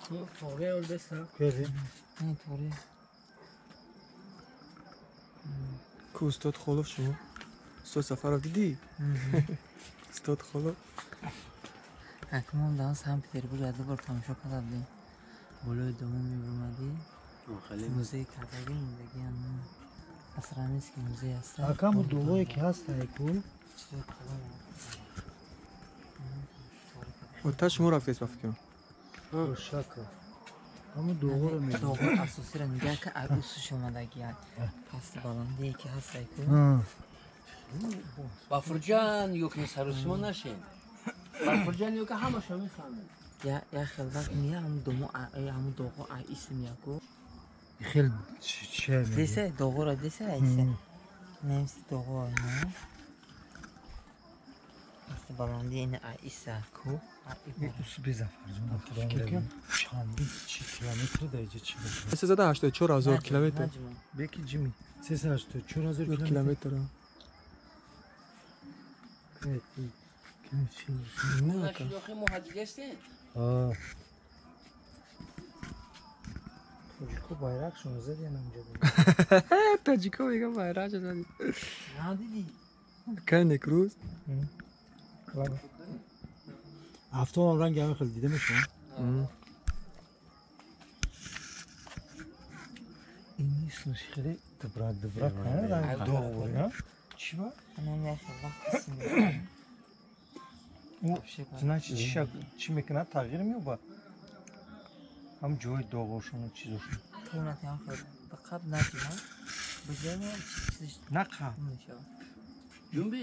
Торе олдеса. Кери. Не торе. Ку устод Холов шумо? Устод Сафаров дидӣ? Устод Холов. Акмон дар Санкт-Петербург як бор тамошо карда будем. Болои домо мебурмадӣ. Музей кардагӣ мондагӣ асрамиски музей аст. Акаму дуое ки ҳаста ку. Ота шумо рафтед ба фикрам. Шака. Ҳамун дуоро мебинем. Доғҳои асосиро нигаҳ ка арусуш омадагӣ пасти баландие ки ҳаста ку. Бафурҷан ё ки сарусимо нашен. Бафурҷан ё ки ҳамаша мефаҳмем. Я хел вақт мия ҳамун домо ҳамун доғҳо исм яку. Хел че десе доғҳоро десе айсе. Немси доғҳо на. Пасти баландие ина иса ку. Усби Зафарҷон чанд чи километр дар иҷа чи 384 ҳазор километр. Беки ҷими 384 ҳазор километр. Тоҷико байрақшон задиан ҳамҷо. Тоҷико мегам байрақшон зади. Надидӣ? Кай некрӯз? Ҳафтум ранги ҳамин хел дида мешавад. Ин нисмаш хеле дубра дубра ранги доғ буд, чӣ ба? Значит, чӣ мекунад? Тағйир меёбад? Ҳам ҷои доғошону чизошон. На қаб. Ҷумби?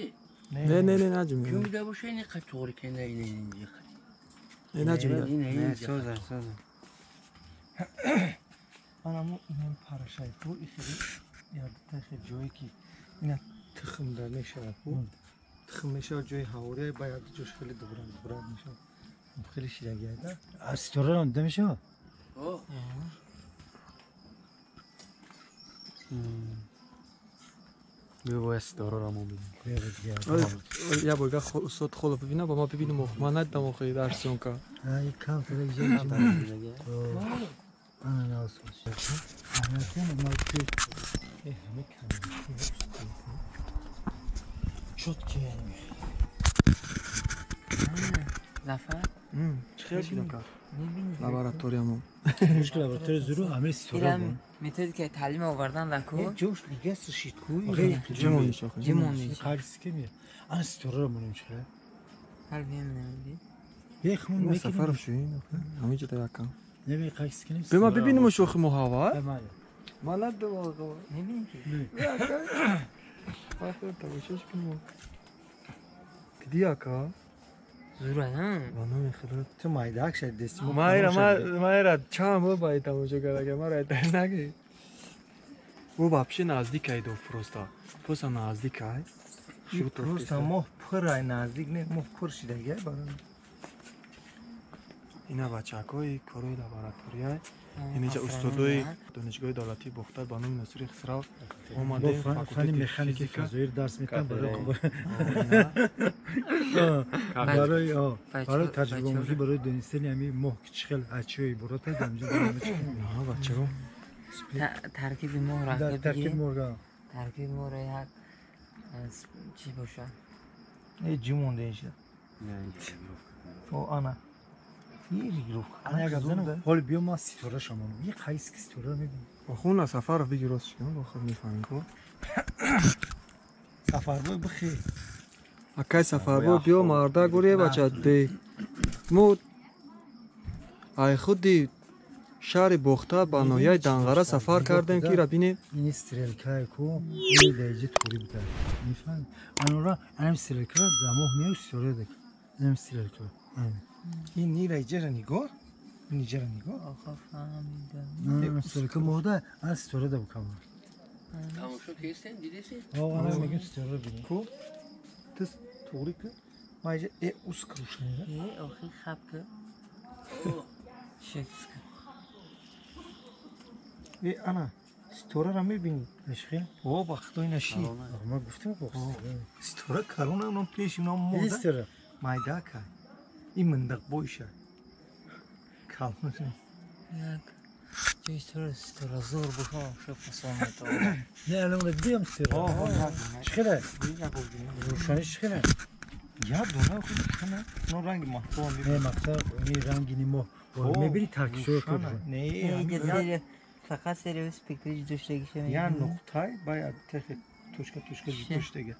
Не, не, не, наҷумби. Ҷумбида боша ин қад тоғри ки на ин ин. Не, наҷумби. Не, соза, соза. Анаму инам парашай ку ихели ядта хел ҷое ки ина тухм дар мешавад ку. Тухм мешавад ҷои ҳавория ба як ҷош хеле дубра дубра мешавад. Хеле шираги айда. Ситора дида мешавад? Биё бояд ситораро мо бинем. Я бор устод Холов бибинам, ба ман бибинам, ман надидам охи дар съёмка. Зафар? Чӣ хел шидам ка? Лабораториямо. Лаборатория зуру ҳамаи ситора буд. Методикаи таълим овардан даку? Ҷош дига сушид ку. Ҷимониш охи. Ҷимониш. Қариски ми. Ан ситораро монем чӣ хел? Ҳал бимонем. Бехмон мекунем. Сафаров шуин охи. Ҳамин ҷо якам. Неми қайс кунем. Бе ма бибинем шохи мо ҳава? Ман надидам охи. Мебинем ки. Охи тамошош кунем. Диди ака? Зура, ва номи худо. Ту майдаак шад дести. Майра чанд бор баи тамошо карда, мара дар наги. Ӯ вообще наздик ай до просто. Просто наздик ай. Просто моҳ пур ай наздик не, моҳ пур шидаги ай барои. Ина бачакҳои корои лаборатория. Инҷа устодои донишгоҳи давлатии Бохтар ба номи Носири Хисрав омадем. Фанни механики фазоир дарс метам барои таҷрибаомӯзӣ, барои донистани ҳамин моҳ ки чӣ хел ачиё иборат аст ҳаминҷо. Бачаҳо таркиби моҳро таркиби моҳро таркиби моҳро як чӣ бошад? Э ҷӣ монда инҷа? О ана ҳоло биё ман ситора шамонам. Е қайс ки ситора мебинем. Охуна Сафаров биги рост шикам, бо худ мефаҳмем ку. Сафарбой бихе. Акай Сафарбой биё марда гуре бача де. Мо ай худи шаҳри Бохтар ба ноҳияи Данғара сафар кардем ки ра бинем. Ин стрелкае ку ин даиҷа тури буда. Мефаҳмӣ? Анора анам стрелкара дар моҳ нею ситора дак. Анам стрелкара. Ин нира иҷара нигоҳ, ин иҷара нигоҳ. Охо фаҳмидам. Стрелка моҳда, ана ситора да букам. Тамошо кестен, дидесен? О, ана мегем ситора бинем. Ку? Ту туғри ку? Ма иҷа э ус крушна. Э, охи хаб ку. Шекс ку. Э, ана ситораро мебинӣ? Ишқи? О, ба худои наши. Ма гуфтам ку. Ситора калона нам пеши нам моҳда. Ситора. Майда кай. Ин миндақ бойша. Калон. Як ҷои ситора зор бошад, шо фасон метавонад. Не, алан дидем ситора. Чӣ хеле? Рӯшанӣ чӣ хеле? Я дона худ рӯшана. Но ранги маҳтоб Не, мақсад ин ранги нимо. Мебини таркишо куд. Не, фақат серио спектри ҷудоштагиша я нуқтай бояд техи точка точка ҷудоштага.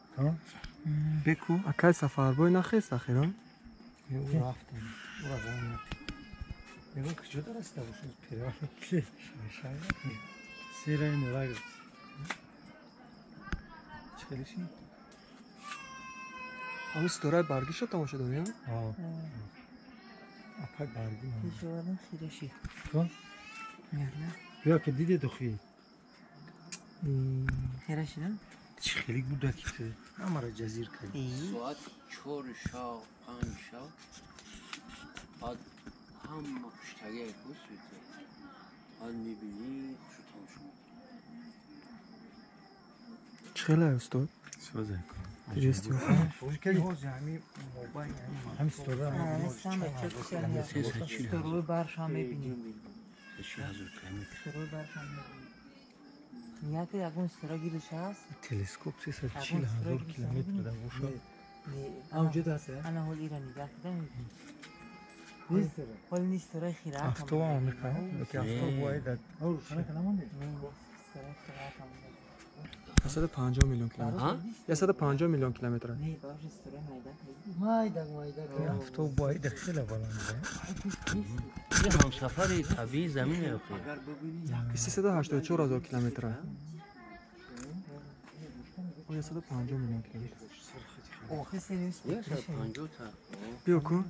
Беку. Акай Сафарбой нахест ахирон? Ӯ рафтем. Ӯ равон. Мегӯ куҷо дараста бошад перевал? Шай. Сераи нураг. Чӣ хеле ши? Ҳамин ситораи баргиша тамошо дорӣ? Апай барги. Пешовардан хира шид. Ту? Бیا که دیده دخی. خیره شدم؟ چی خیلی بوده که تو همه را جزیر کردی. ساعت 4 شب 5 شب بعد همه پشتگه کسیده بعد میبینی خوشو تماشا میکنی. چی خیلی استاد؟ سوزه دیدستی همین ستاره ستاره برش هم میبینی. نیت یگون ستاره گیرش هست؟ تلسکوپ 340,000 کیلومتر در باشد. اونجا دسته؟ انا هول ایران نگاه کردم. حال نیست ستاره خیره. افتاب هم میخوام. که افتاب باید. روشنه که نمونده. 150 میلیون کیلومتر. 150 میلیون کیلومتر. نه باشه ستاره میدان. میدان میدان. افتاب باید خیلی بالا میره. همسفر طبیعی زمین اخی. 384,000 کیلومتر. 150 میلیون کیلومتر. آخه سریوس. 150 تا. بیا کو.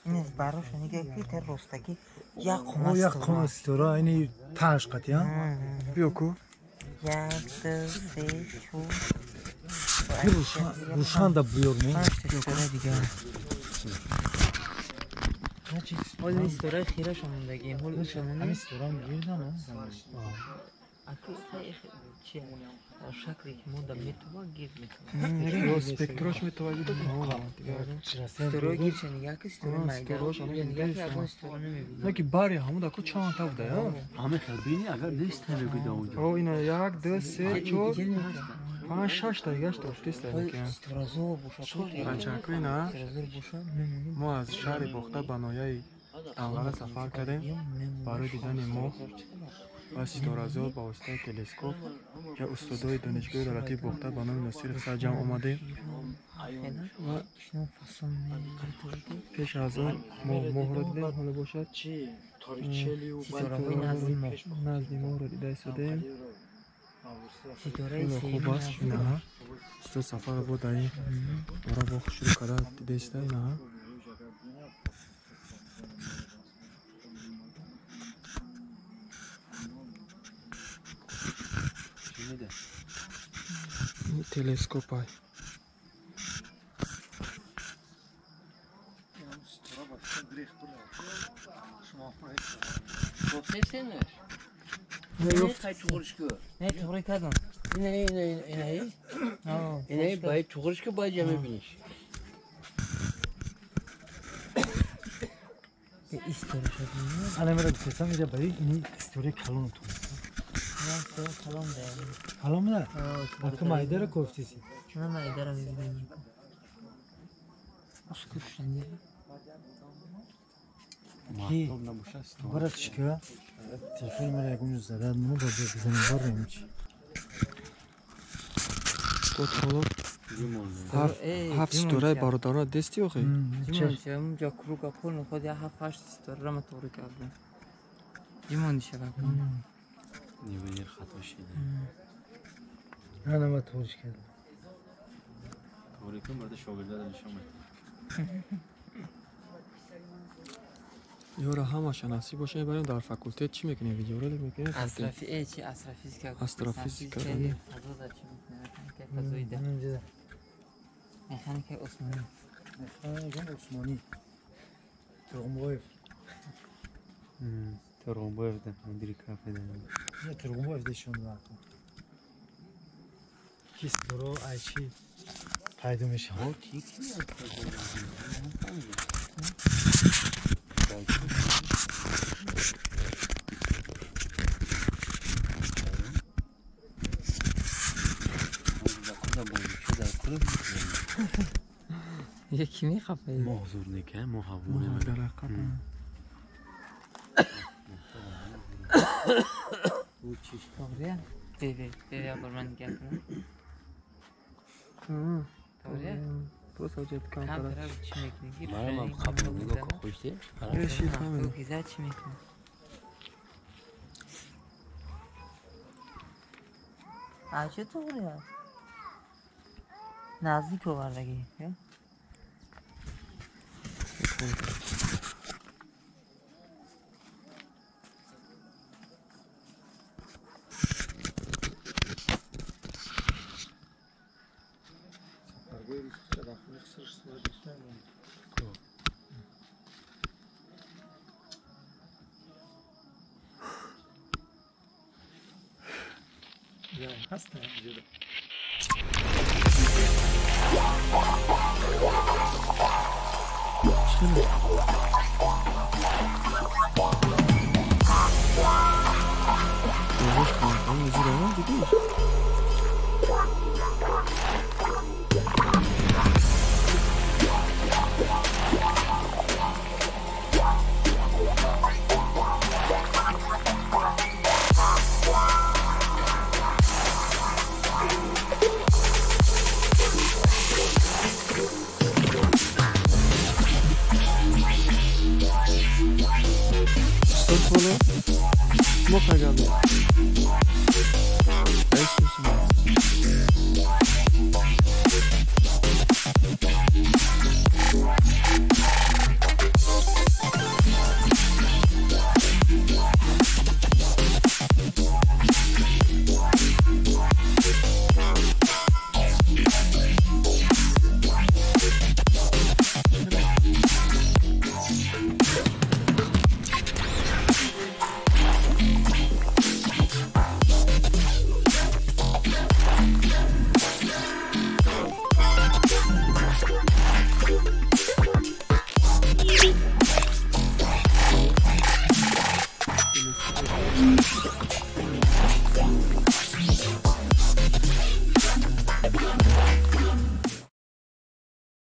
این از براش نگاه که تر راستکی یک قمه یک قمه ستاره اینی 5 قطعه. بیا کو. 1 2 3 4 روشن دا بیار می. 5 ستاره دیگه. حال این ستاره خیره شموندگی حال شموندگی همین ستاره هم گیردم. اکو چیه شکلی که مونده میتوه گیر میتوه спектрош метова гир. ستاره گیر چه نگه که ستاره میده نگه که اگه ستاره نمیبینی. نه که باری همون دکو چند تا بوده ها. همه خیلی بینی اگر نیست نمیگی دا اونجا. او اینا 1 2 3 4 5 6 تا دیگه داشت ستاره زور باشه. بچه‌ها اینا ما از شهر باخته به ناحیه دنقره سفر کردیم برای دیدن ماه و ستاره‌زار با واسطه تلسکوپ که استادای دانشگاه دولتی باخته به نام ناصر سرجم آمدیم و پیش از آن ما ماه را دیدیم. حالا باشد نزد ماه را دیده ایستادیم. خیلی خوب است. نه استاد سفر بود در این را با شروع کرده دیده ایسته. نه телескоп ай. نه تغری کردم. نه نه نه نه باید تغریش که باید جمع بینیش. استوری شد. الان میرم گفتم اینجا برای این استوری کلون تو. کلام ده. کلام نه. آخه مایده رو گفتی. من مایده رو میبینم. اسکوشنی. کی؟ برای چیکار؟ تلفن من یکم زدن منو با بزنم برم چی؟ هفت ستاره برادران دستی آخه. چه؟ اونجا کروکا پول خود 7 8 ستاره را متوری کردم. جیمون شبکه. نیویر خطا شده. نه نه توریش کردم. توری کن برده شاگرده نشون بده. یارا همش نصیب باشه بریم در فاکولته چی میکنیم ویدیو رو میکنیم استرافی چی استرافیزیکا استرافیزیکا فضا چی میکنه فضایی ده مخانیک عثمانی مخانیک عثمانی ترغمبایف ترغمبایف ده مدیر کافه ده نه ترغمبایف ده شون ده کیس برو ایچی پیدا میشه Яки мехафаи. Моҳ зур нека, моҳ ҳавоне. Дар ҳақиқат. Тоғрия? Бе, бе, бе, бор ман нигоҳ кунам. Тоғрия? Просто ҷет Камтара камтара. чӣ мекунӣ? Ки Марам қабл нигоҳ кун, хушти. Решид ҳамин. Гиза чӣ мекунӣ? А чӣ тоғри аст? Наздик овардагӣ. Я? Сафаргои русия дар хонаи хисраш сурат гирифта монд. Я ҳастам ҷудо. Оғош кун, ҳамин зура, дидиш? Устод боло мо қайгардем.